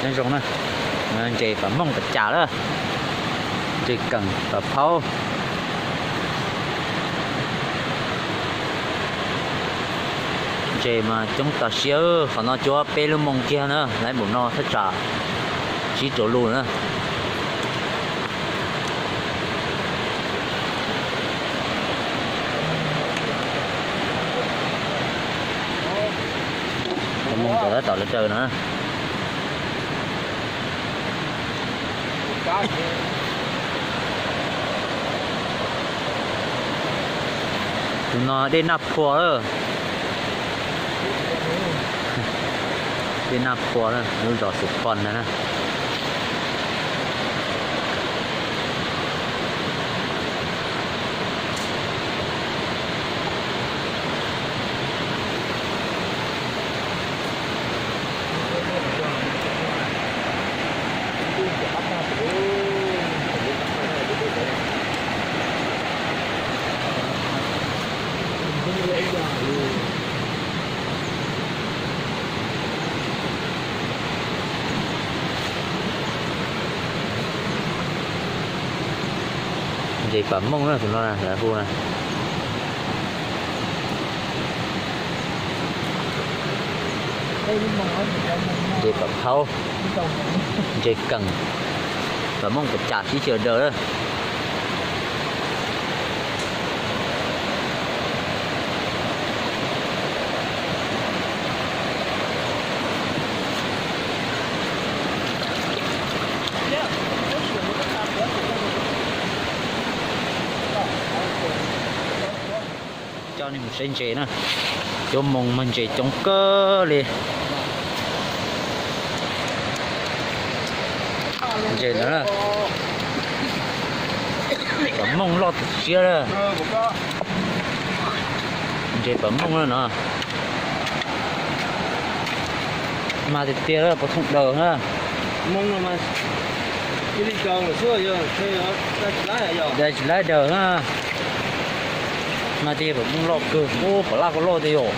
Nyob zoo na, ntses pas mooj pas cas lawm, ntses keem pas phaub. Ntses mas coob tas siab, qhov no cuab peb lub moos kiag na, lawv npaum no thaj tsam sib rau lus na. Moos cov tab tom lawv daws no. Tus no dej Naj Phua lawm. Dej Naj Phua na, lub zos Xus Phos ntawd na. Ntses pas mooj na, tus no lawv hu na. Ntses pas phaub, ntses keem, pas mooj pas cas sib xyaw daws lawm. Coj nej mus saib ntses na, cuab moos mas ntses coob kawg li. Ntses ntawd na, pas mooj loj tas siab na. Ntses pas mooj na no. Mas tiag tiag, puas thooj daws na. Daws tsis laib daws na. Mas tiag, pas mooj loj kawg, ub, pas laj koj loj tiag yom.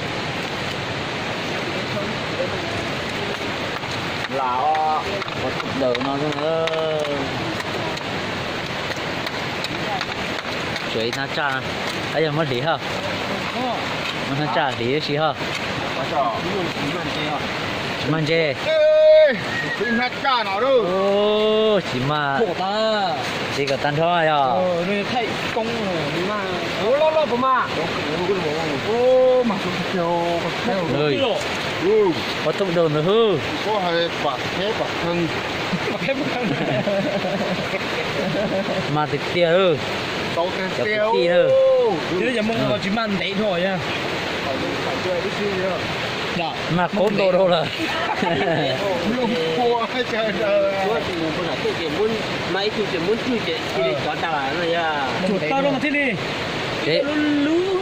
Lam os, puas thooj daws no xwb na. Tsuav ib hnab tsaj, yog muab hliv hab. Muab hnab tsaj hliv ib si hab. Tsis mag ntses. Tsis mag. Txiv kom tag nrho yog. Puas thooj daws ntawd hwb. Mas tiag tiag. Cov kwv tij na. Tsis mag ntev dhau. Mag qoob ntau dhau lawm.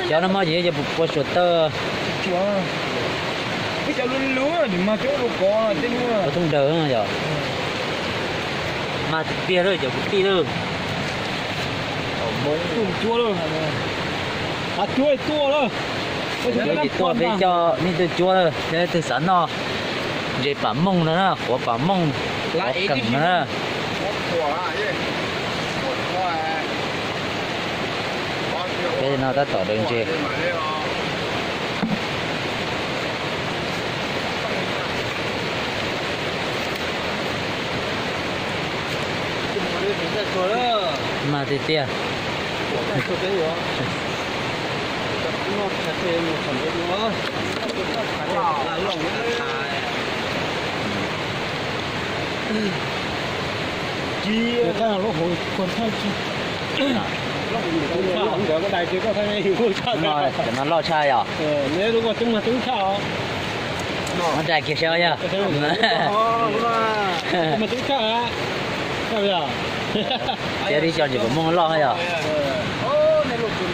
Cov no mas yog puas tsuam taw. Puas thooj daws yog. Mag tiag tiag lawm cov kwv tij lawm. Cuab tsis tuaj peb coj nej tuaj cuab lawm, yog leej twg xav noj ntses pam mooj no na, quav pam mooj, quav keem no na. Peb no tab tom daws ntses. Mag tiag tiag. Cov no loj tshaj yom. Muab dai kiag saib yog. Thiab li cov ntses pam mooj loj yog.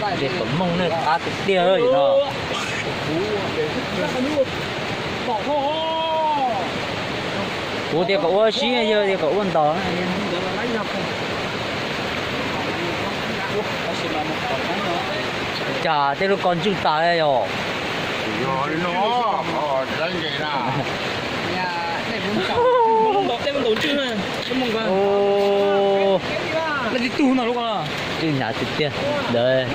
Ntses pam mooj ne qab tiag tiag li no. Kuv tias kom ua sib, yawg tias kom ua ntos. Cas tej lub ko ntswj tas li yog. tug no lub ko. Cwj hnyav tiag tiag ntawd.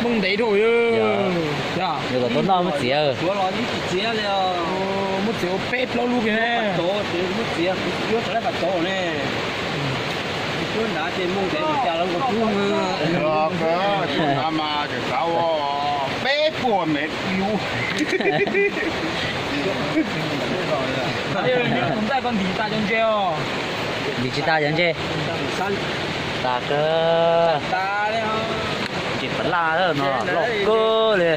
Moo ntev dhau. Yog kom tau noj muab txiav. Muab txiav ua peb plaub lub kiag ne. Peb puas mev lub. Ntim tas cov ntses os. Ntim tsis tas cov ntses. Tas kawg. Ntses pas laj no loj kawg li.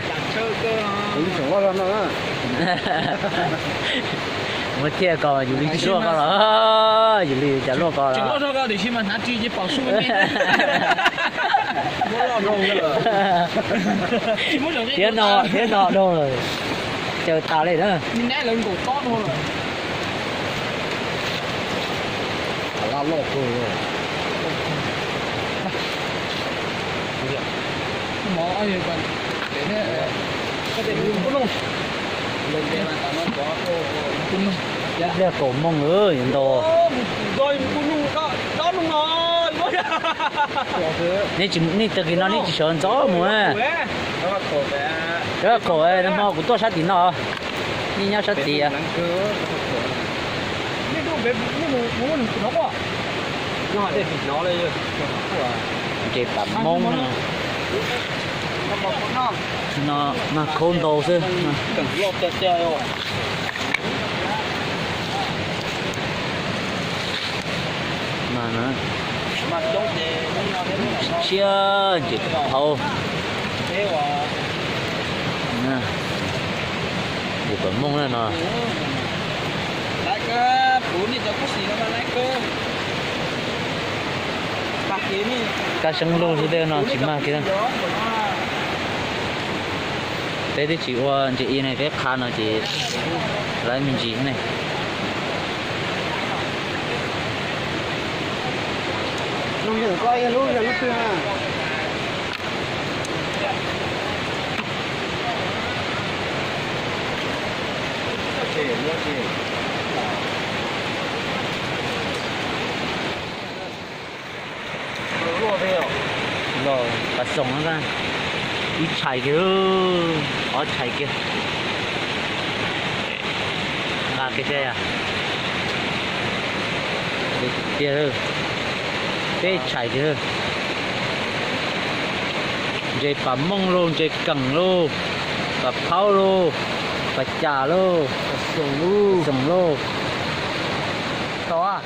Muab thiaj ko yus li tsis luaj ko los, yus li cas luaj ko los. Thiab no, thiab no dhau lawm. Caw tas li na. Laj loj kawg. Ib pliag kaum moos lawm yuav nto. Nej tag kis no nej tsis sawv ntxov mus. Rau khaum, nag hmo kuv tuaj sab tim no. Nej nyob sab tid. Ntses pam moob no, mag khaub ntau xwb. Tshiab ntses phauv. Ntses pam moob na no. Kab seeb lug xwb tej no tsis mag kiag. Peb twb tsis ua ntses i ne, peb qha no ces lawv me ntsis ne. Los pas xoom na, ib tshais kiag, ob tshais kiag. Nqa kiag seb yog tiag, peb tshais kiag. Ntses pas mooj lauj, ntses keem lauj, pas phaub lauj, pas cas lauj, xoom lauj. Tau a.